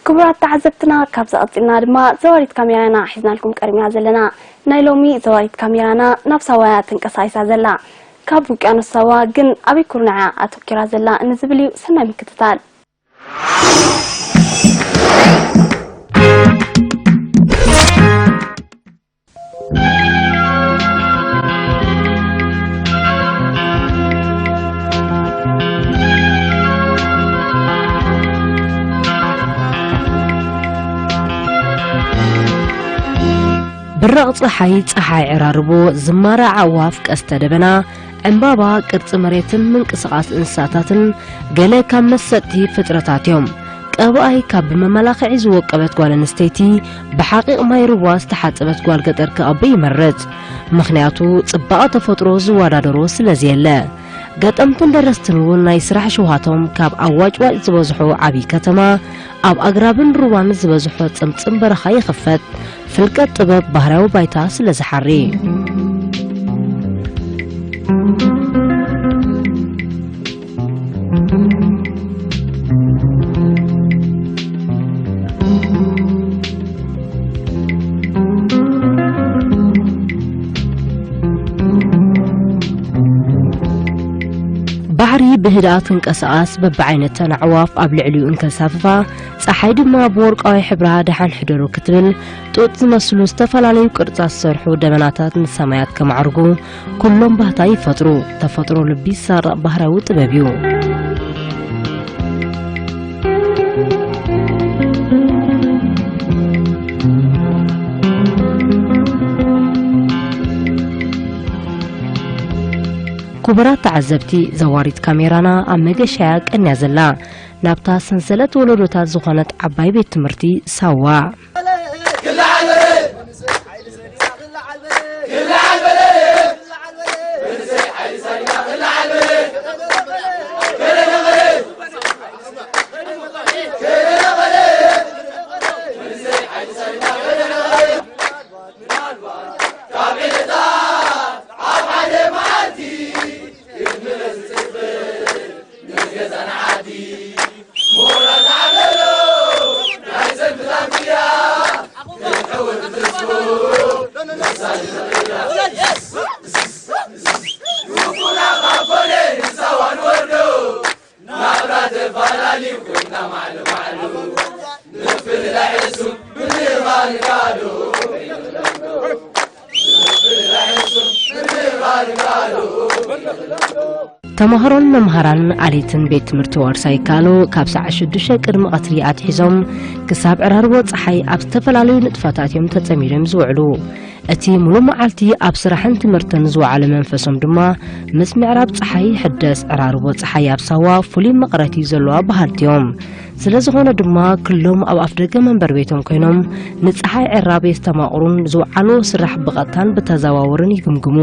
ክቡራት ተዓዘብትና፣ ካብዚ ቀጺልና ድማ ዘዋሪት ካሜራና ሒዝናልኩም ቀሪብና ዘለና። ናይ ሎሚ ዘዋሪት ካሜራና ናብ ሳዋ እያ ተንቀሳቒሳ ዘላ። ካብ ውቅያኖስ ሳዋ ግን ኣበይ ኩርናዕ እያ ኣተኲራ ዘላ ንዝብል እዩ። ሰናይ ምክትታል። ብራቕ ጸሓይ፣ ጸሓይ ዕራርቦ፣ ዝማረ ኣዕዋፍ፣ ቀስተ ደበና፣ ዕምባባ፣ ቅርጺ መሬትን ምንቅስቓስ እንስሳታትን ገለ ካብ መሰጥቲ ፍጥረታት እዮም። ቀብኣይ ካብ ብመመላኽዒ ዝወቀበት ጓል ኣንስተይቲ ብሓቒቕ ማይ ሩባ ዝተሓጸበት ጓል ገጠር ክቐቢ ይመርጽ። ምኽንያቱ ጽባቐ ተፈጥሮ ዝወዳደሮ ስለ ዘየለ። ገጠምትን ደረስትን እውን ናይ ስራሕ ሽውሃቶም ካብ ኣዋጭዋጭ ዝበዝሖ ዓብዪ ከተማ ኣብ ኣግራብን ሩባን ዝበዝሖ ጽምጽም በረኻ ይኽፈት። ፍልቀት ጥበብ ባህርያዊ ባይታ ስለ ዝሓሪ። ባሕሪ ብህድኣት ክንቀሳቐስ፣ በብዓይነተን ኣዕዋፍ ኣብ ልዕሊኡ እንከንሳፍፋ፣ ጸሓይ ድማ ብወርቃዊ ሕብራ ደሓን ሕደሩ ክትብል፣ ጡጥ ዝመስሉ ዝተፈላለዩ ቅርጻ ዝሰርሑ ደበናታት ንሰማያት ከማዕርጉ፣ ኩሎም ባህታ ይፈጥሩ። ተፈጥሮ ልቢ ዝሰርቕ ባህርያዊ ጥበብ እዩ። ክቡራት ተዓዘብቲ፣ ዘዋሪት ካሜራና ኣብ መገሻያ ቀንያ ዘላ፣ ናብታ ሰንሰለት ወለዶታት ዝኾነት ዓባይ ቤት ትምህርቲ ሳዋ። ተማሃሮን መምሃራንን ዓሌትን ቤት ትምህርቲ ዋርሳይ ካሎ ካብ ሰዓት ሽዱሽተ ቅድሚ ቀትሪ ኣትሒዞም ክሳብ ዕራርቦ ጸሓይ ኣብ ዝተፈላለዩ ንጥፈታት እዮም ተጸሚዶም ዝውዕሉ። እቲ ሙሉእ መዓልቲ ኣብ ስራሕን ትምህርትን ዝወዓለ መንፈሶም ድማ ምስ ምዕራብ ጸሓይ ይሕደስ። ዕራርቦ ጸሓይ ኣብ ሳዋ ፍሉይ መቐረት እዩ ዘለዋ በሃልቲ እዮም። ስለ ዝኾነ ድማ፣ ክሎም ኣብ ኣፍደገ መንበር ቤቶም ኮይኖም ንጸሓይ ዕራብ የስተማቕሩን ዝወዓልዎ ስራሕ ብቐጥታን ብተዘዋወርን ይግምግሙ።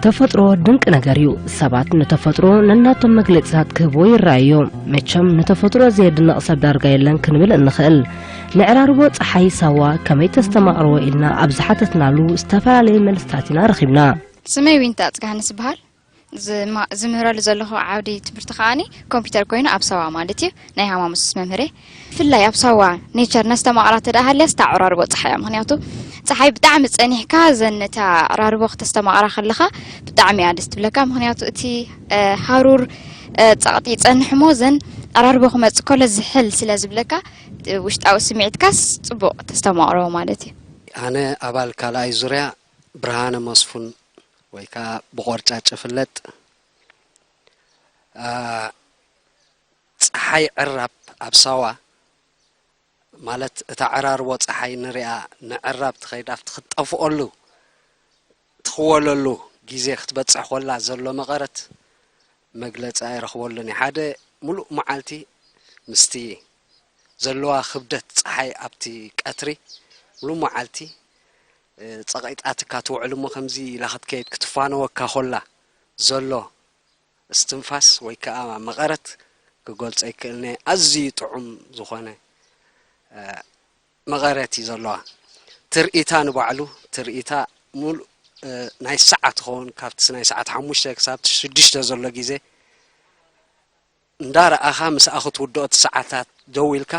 ተፈጥሮ ድንቂ ነገር እዩ። ሰባት ንተፈጥሮ ነናቶም መግለጺታት ክህብዎ ይረኣዩ እዮም። መቸም ንተፈጥሮ ዘየድንቕ ሰብ ዳርጋ የለን ክንብል እንኽእል። ንዕራርቦ ጸሓይ ሳዋ ከመይ ተስተማቕርዎ ኢልና ኣብ ዝሓተትናሉ፣ ዝተፈላለየ መልስታት ኢና ረኺብና። ስመይ ዊንታ ጽጋህንስ ይበሃል። ዝማ-፣ ዝምህረሉ ዘለኹ ዓውዲ ትምህርቲ ከኣኒ ኮምፒውተር ኮይኑ ኣብ ሳዋ ማለት እዩ። ናይ ሃማሙስስ መምህሬ። ብፍላይ ኣብ ሳዋ ኔቸር ነስተማቕራ ተደኣ ሃልያስ እታ ዕራርቦ ጸሓይ እያ። ምኽንያቱ ጸሓይ ብጣዕሚ ጸኒሕካ ዘን ነታ ዕራርቦ ክተስተማቕራ ከለኻ ብጣዕሚ እያ ደስ ትብለካ። ምኽንያቱ እቲ፣ እ፣ ሃሩር፣ እ፣ ጸቕጢ ይጸንሕ እሞ ዘን ዕራርቦ ክመጽእ ከሎ ዝሕል ስለ ዝብለካ፣ እ፣ ውሽጣዊ ስምዒትካስ ጽቡቕ ተስተማቕሮ ማለት እዩ። ኣነ ኣባል ካልኣይ ዙርያ ብርሃነ መስፉን ወይ ከኣ ብቆርጫጭ ይፍለጥ። አ፣ ጸሓይ ዕራብ ኣብ ሳዋ፣ ማለት እታ ዕራርቦ ጸሓይ ንሪኣ ንዕራብ ትኸይድ ኣብቲ ክትጠፍኦሉ ትኽወለሉ ግዜ ክትበጽሕ ኮላ ዘሎ መቐረት መግለጺ ኣይረኽበሉን እየ። ሓደ ሙሉእ መዓልቲ ምስቲ ዘለዋ ክብደት ጸሓይ ኣብቲ ቀትሪ ሙሉእ መዓልቲ፣ እ፣ ጸቒጣትካ ትውዕል እሞ ከምዚ ኢላ ክትከይድ ክትፋነወካ ኮላ ዘሎ እስትንፋስ ወይ ከኣ መቐረት ክገልጾ ኣይክእልን እየ። ኣዝዩ ጥዑም ዝኾነ፣ እ፣ መቐረት እዩ ዘለዋ። ትርኢታ ንባዕሉ፣ ትርኢታ ሙሉእ፣ እ፣ ናይ ሰዓት ትኸውን፣ ካብቲ ናይ ሰዓት ሓሙሽተ ክሳብ ሽዱሽተ ዘሎ ግዜ እንዳረኣኻ ምስኣ ክትውድኦ እቲ ሰዓታት ደው ኢልካ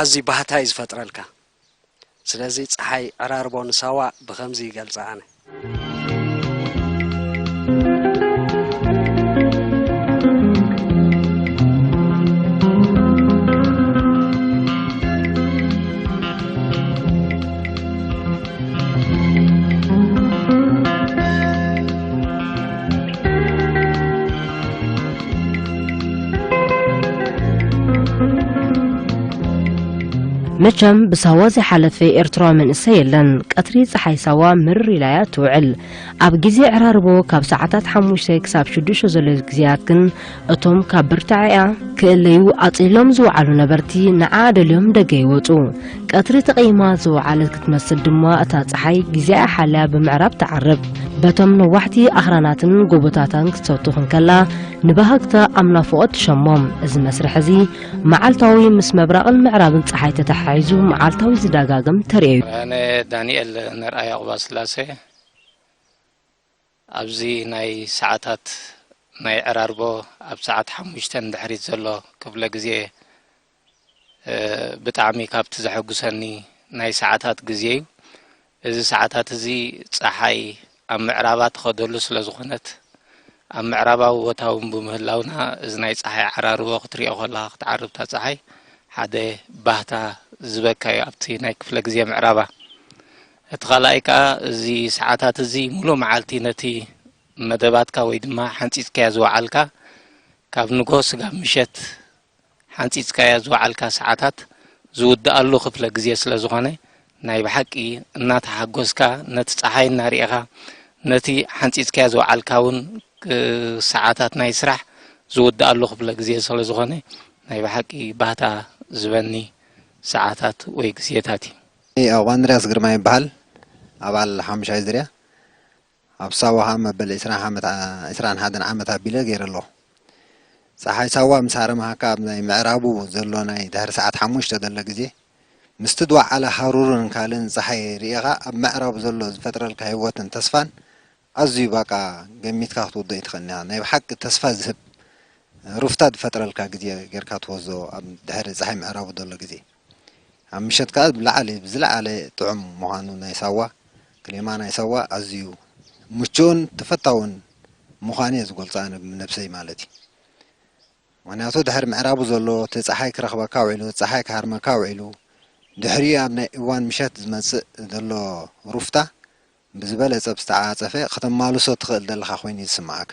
ኣዝዩ ባህታ እዩ ዝፈጥረልካ። ስለዚ ጸሓይ ዕራርቦ ንሳዋ ብኸምዚ ይገልጻ ኣነ። መቸም ብሳዋ ዘይሓለፈ ኤርትራዊ መንእሰይ የለን። ቀትሪ ጸሓይ ሳዋ ምርር ኢላያ ትውዕል። ኣብ ግዜ ዕራርቦ ካብ ሰዓታት ሓሙሽተ ክሳብ ሽዱሽተ ዘሎ ግዜያት ግን እቶም ካብ ብርታዐያ ክእለዩ ኣጽሊሎም ዝወዓሉ ነበርቲ ንዓ ደልዮም ደገ ይወጹ። ቀትሪ ተቐይማ ዝወዓለት ክትመስል ድማ እታ ጸሓይ ግዜኣ ሓልያ ብምዕራብ ትዓርብ። በቶም ነዋሕቲ ኣኽራናትን ጎቦታታን ክትሰቱ ክንከላ ንባህግታ ኣብ ናፍቖት ትሸሞም። እዚ መስርሕ እዚ መዓልታዊ ምስ ምብራቕን ምዕራብን ጸሓይ ተተሓሒዙ መዓልታዊ ዝደጋገም ተርእዮ እዩ። ኣነ ዳንኤል ነርኣያ ቁባስላሴ። ኣብዚ ናይ ሰዓታት ናይ ዕራርቦ ኣብ ሰዓት ሓሙሽተ ድሕሪት ዘሎ ክፍለ ግዜ፣ እ፣ ብጣዕሚ ካብቲ ዘሐጉሰኒ ናይ ሰዓታት ግዜ እዩ። እዚ ሰዓታት እዚ ጸሓይ ኣብ ምዕራባ ትኸደሉ ስለ ዝኾነት፣ ኣብ ምዕራባዊ ቦታ እውን ብምህላውና፣ እዚ ናይ ጸሓይ ዓራርቦ ክትሪኦ ከለኻ፣ ክትዓርብ እታ ጸሓይ ሓደ ባህታ ዝህበካ እዩ ኣብቲ ናይ ክፍለ ግዜ ምዕራባ። እቲ ካልኣይ ከኣ፣ እዚ ሰዓታት እዚ ሙሉእ መዓልቲ ነቲ መደባትካ ወይ ድማ ሓንጺጽካዮ ዝወዓልካ፣ ካብ ንግሆ ስጋብ ምሸት ሓንጺጽካዮ ዝወዓልካ ሰዓታት ዝውድኣሉ ክፍለ ግዜ ስለ ዝኾነ፣ ናይ ብሓቂ እናተሓጎስካ፣ ነቲ ጸሓይ እናርኤኻ፣ ነቲ ሓንጺጽካዮ ዝወዓልካ እውን፣ እ፣ ሰዓታት ናይ ስራሕ ዝውድኣሉ ክፍለ ግዜ ስለ ዝኾነ፣ ናይ ብሓቂ ባህታ ዝህበኒ ሰዓታት ወይ ግዜታት እዩ። ኣቕባ እንድርያስ ግርማ ይበሃል። ኣባል ሓሙሻይ ዝርያ። ኣብ ሳዋ ኸዓ መበል ዕስራን ሓደን ዓመት ኣቢለ ገይረ ኣለኹ። ጸሓይ ሳዋ ምስ ሃረመሃካ ኣብ ናይ ምዕራቡ ዘሎ ናይ ድሕሪ ሰዓት ሓሙሽተ ዘሎ ግዜ፣ ምስቲ ዝወዓለ ሃሩርን ካልእን ጸሓይ ርኢኻ ኣብ ምዕራቡ ዘሎ ዝፈጥረልካ ህይወትን ተስፋን ኣዝዩ ባቃ ገሚትካ ክትውድኦ ኣይትኽእልን ኢኻ። ናይ ብሓቂ ተስፋ ዝህብ ሩፍታ ዝፈጥረልካ ግዜ ጌርካ ትወስዶ ኣብ ድሕሪ ጸሓይ ምዕራቡ ዘሎ ግዜ። ኣብ ምሸት ከኣ ብላዕሊ፣ ብዝለዓለ ጥዑም ምዃኑ ናይ ሳዋ፣ ክሊማ ናይ ሳዋ ኣዝዩ ምቹእን ተፈታውን ምዃኑ እየ ዝገልጾ ኣነ ብነብሰይ ማለት እዩ። ምኽንያቱ ድሕሪ ምዕራቡ ዘሎ እቲ ጸሓይ ክረኽበካ ውዒሉ፣ ጸሓይ ክሃርመካ ውዒሉ፣ ድሕሪኡ ኣብ ናይ እዋን ምሸት ዝመጽእ ዘሎ ሩፍታ ብዝበለጸ ብዝተዓጸፈ ከተማልሶ ትኽእል ዘለኻ ኮይኑ እዩ ዝስምዓካ።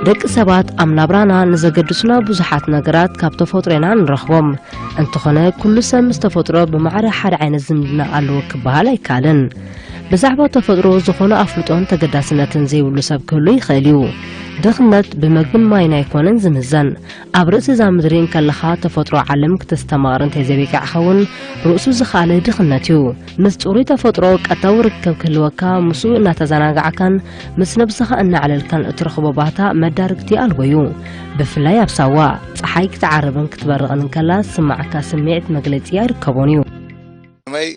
ደቂ ሰባት ኣብ ናብራና ንዘገድሱና ብዙሓት ነገራት ካብ ተፈጥሮ ኢና ንረኽቦም። እንተኾነ፣ ኩሉ ሰብ ምስ ተፈጥሮ ብማዕረ ሓደ ዓይነት ዝምድና ኣለዎ ክበሃል ኣይከኣልን። ብዛዕባ ተፈጥሮ ዝኾነ ኣፍልጦን ተገዳስነትን ዘይብሉ ሰብ ክህሉ ይኽእል እዩ። ድኽነት ብመግብን ማይን ኣይኮነን ዝምዘን። ኣብ ርእሲ እዛ ምድሪ እንከለኻ ተፈጥሮ ዓለም ክተስተማቕር እንተዘይበቂዕኻ እውን ርእሱ ዝኸኣለ ድኽነት እዩ። ምስ ጽሩይ ተፈጥሮ ቀጥታዊ ርክብ ክህልወካ፣ ምስኡ እናተዘናጋዕካን ምስ ነብስኻ እናዕለልካን እትረኽቦ ባህታ መዳርግቲ ኣልቦ እዩ። ብፍላይ ኣብ ሳዋ፣ ጸሓይ ክትዓርብን ክትበርቕን እንከላ ዝስምዓካ ስምዒት መግለጺ ኣይርከቦን እዩ። ስመይ፣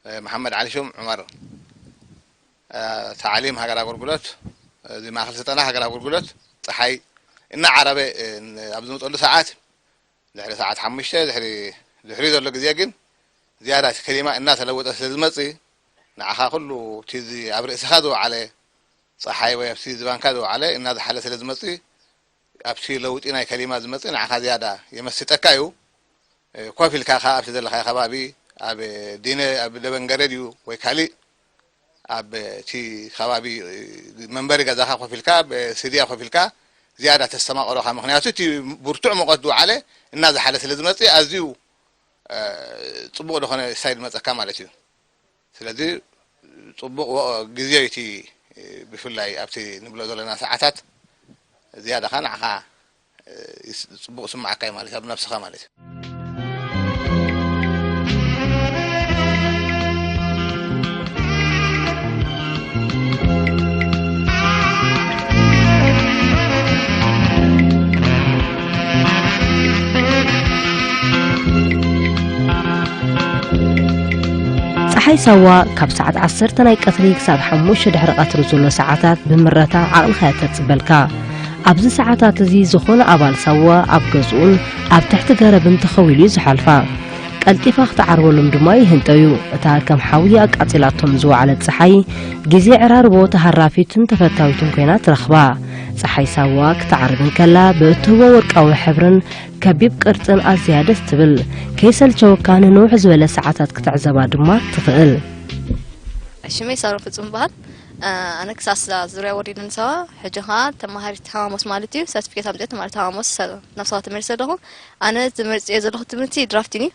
እ፣ መሓመድ ዓሊ ሹም ዑመር፣ እ፣ ተዓሊም ሃገር ኣገልግሎት፣ እዚ ማእከል ስልጠና ሃገር ኣገልግሎት ጸሓይ እናዓረበ፣ እ፣ ኣብ ዝመጸሉ ሰዓት፣ ድሕሪ ሰዓት ሓሙሽተ፣ ድሕሪ፣ ድሕሪ ዘሎ ግዜ ግን ዝያዳ እቲ ከሊማ እናተለወጠ ስለ ዝመጽእ፣ ንዓኻ ኩሉ እቲ እዚ ኣብ ርእስኻ ዝወዓለ ጸሓይ ወይ ኣብቲ ዝባንካ ዝወዓለ እናዝሓለ ስለ ዝመጽእ፣ ኣብቲ ለውጢ ናይ ከሊማ ዝመጽእ ንዓኻ ዝያዳ የመስጠካ እዩ። እ፣ ኮፍ ኢልካ ከኣ ኣብቲ ዘለኻዮ ከባቢ፣ ኣብ ዲነ፣ ኣብ ደበንገረ ድዩ ወይ ካሊእ፣ ኣብ እቲ ከባቢ፣ እ፣ መንበሪ ገዛኻ ኮፍ ኢልካ፣ ኣብ ስድያ ኮፍ ኢልካ፣ ዝያዳ ተስተማቕሮኻ። ምኽንያቱ እቲ ብርቱዕ ሙቐት ዝወዓለ እናዝሓለ ስለ ዝመጽእ፣ ኣዝዩ፣ እ፣ ጽቡቕ ዝኾነ ስታይል ይመጸካ ማለት እዩ። ስለዚ ጽቡቕ ወ-፣ ግዜ እዩ እቲ፣ ብፍላይ ኣብቲ ንብሎ ዘለና ሰዓታት ዝያዳ ኸኣ ንዓኻ፣ ይስ-፣ ጽቡቕ ስምዓካ እዩ ማለት እዩ፣ ኣብ ነብስኻ ማለት እዩ። ጸሓይ ሳዋ ካብ ሰዓት ዓሰርተ ናይ ቀትሪ ክሳብ ሓሙሽተ ድሕሪ ቀትሪ ዘሎ ሰዓታት ብምረታ ዓቕልኻ እያ ተጽበልካ። ኣብዚ ሰዓታት እዚ ዝኾነ ኣባል ሳዋ ኣብ ገዝኡን ኣብ ትሕቲ ገረብን ተኸዊሉ እዩ ዝሓልፋ። ቀልጢፋ ክትዓርበሎም ድማ ይህንጠዩ። እታ ከም ሓዊ ኣቃጺላቶም ዝወዓለት ጸሓይ፣ ግዜ ዕራርቦ ተሃራፊትን ተፈታዊትን ኮይና ትረኽባ። ጸሓይ ሳዋ ክትዓርብ እንከላ፣ ብእትህቦ ወርቃዊ ሕብርን ከቢብ ቅርጽን ኣዝያ ደስ ትብል። ከይሰልቸወካ ንንውሕ ዝበለ ሰዓታት ክትዕዘባ ድማ ትኽእል። ሽመይ ሳሮን ፍጹም በሃል። ኣነ ክሳስ ዙርያ ወሪድን ሰባ፣ ሕጂ ኸዓ ተማሃሪት ተሃዋሞስ ማለት እዩ። ሰርቲፊኬት ኣምፅኤ ተማሃሪት ተሃዋሞስ ናብ ሰባ ተመሊሰ ኣለኹ። ኣነ ዝመርፅዮ ዘለኹ ትምህርቲ ድራፍቲን እዩ።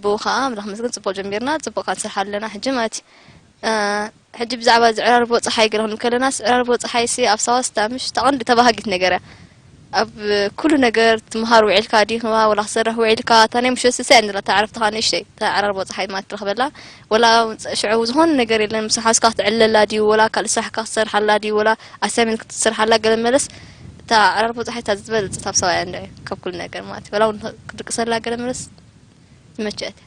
ብኡ ከዓ ኣምላኽ መስገን ፅቡቅ ጀሚርና፣ ፅቡቅ ከዓ ንሰርሓ ኣለና ሕጂ ማለት እዩ። ሕጂ ብዛዕባ እዚ ዕራርቦ ፀሓይ ገለ ክንብል ከለናስ፣ ዕራርቦ ፀሓይ ሲ ኣብ ሳዋ ስታምሽ ተቐንዲ ተባሃጊት ነገር እያ። ኣብ ኩሉ ነገር ትምሃር ውዒልካ ዲኽዋ፣ ወላ ክሰርሕ ውዒልካ፣ እታ ናይ ምሸት ስሰ እንላ፣ እታ ዕረፍትኻ ንእሽተይ፣ እታ ዕራርቦ ፀሓይ ማለት ትረኽበላ። ወላ ሽዑ ዝኾነ ነገር የለን፣ ምስ ሓዝካ ክትዕለላ ድዩ፣ ወላ ካልእ ስራሕካ ክትሰርሓላ ድዩ፣ ወላ ኣሳይመንት ክትሰርሓላ ገለ መለስ፣ እታ ዕራርቦ ፀሓይ እታ ዝበለፀት ኣብ ሳዋ እያ እንድዒ፣ ካብ ኩሉ ነገር ማለት እዩ። ወላ እውን ክድቅሰላ ገለ መለስ ትመቸት።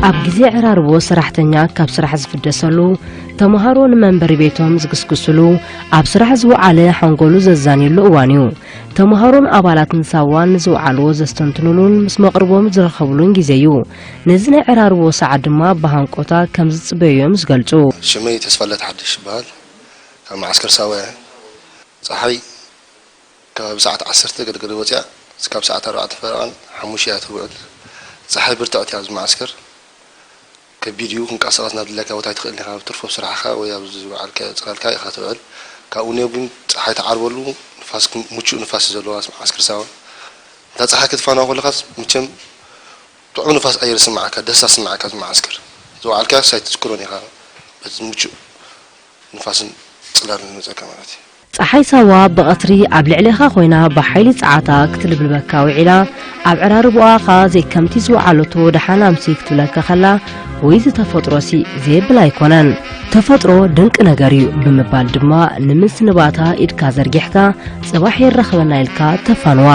ኣብ ግዜ ዕራርቦ ሰራሕተኛ ካብ ስራሕ ዝፍደሰሉ፣ ተምሃሮ ንመንበሪ ቤቶም ዝግስግስሉ፣ ኣብ ስራሕ ዝወዓለ ሓንጎሉ ዘዛንየሉ እዋን እዩ። ተምሃሮን ኣባላትን ሳዋን ንዝወዓልዎ ዘስተንትኑሉን ምስ መቕርቦም ዝረኸብሉን ግዜ እዩ። ነዚ ናይ ዕራርቦ ሰዓት ድማ ብሃንቆታ ከም ዝጽበዩ እዮም ዝገልጹ። ሽመይ ተስፋለት ሓድሽ ይበሃል። ካብ መዓስከር ሳዋ እየ። ጸሓይ ከባቢ ሰዓት ዓሰርተ ገለገለ ወፂኣ፣ እስካብ ሰዓት ኣርባዕተ ፈረቓን ሓሙሽተ እያ ትውዕል። ፀሓይ ብርትዕቲ እያ ኣብዚ መዓስከር። ከቢድ እዩ፣ ክንቀሳቐስ ናብ ድላይካ ቦታ ኣይትኽእልን ኢኻ። ኣብ ትርፎ ስራሕኻ ወይ ኣብ ዝወዓልካዮ ፅላልካ ኢኻ ትውዕል። ካብኡ ንየው ግን ፀሓይ ትዓርበሉ፣ ንፋስ ግን፣ ምቹእ ንፋስ እዩ ዘለዋ መዓስከር ሳዋ። እንታ ፀሓይ ክትፋነዋ ከለኻስ መቸም ጥዑም ንፋስ ኣየር ይስምዓካ፣ ደስታ ይስምዓካ ኣብዚ መዓስከር። ዝወዓልካዮስ ኣይትዝክሮን ኢኻ፣ በቲ ምቹእ ንፋስን ጽላልን ዝመጸካ ማለት እዩ። ጸሓይ ሳዋ ብቐትሪ ኣብ ልዕሌኻ ኮይና ብሓይሊ ጸዓታ ክትልብልበካ ውዒላ፣ ኣብ ዕራርቦኣ ኸኣ ዘይከምቲ ዝወዓለቶ ደሓን ኣምሲ ክትብለካ ከላ፣ ወይ እዚ ተፈጥሮሲ ዘየብል ኣይኮነን። ተፈጥሮ ድንቂ ነገር እዩ ብምባል ድማ ንምስንባታ ኢድካ ዘርጊሕካ፣ ጽባሕ የራኽበና ኢልካ ተፋንዋ።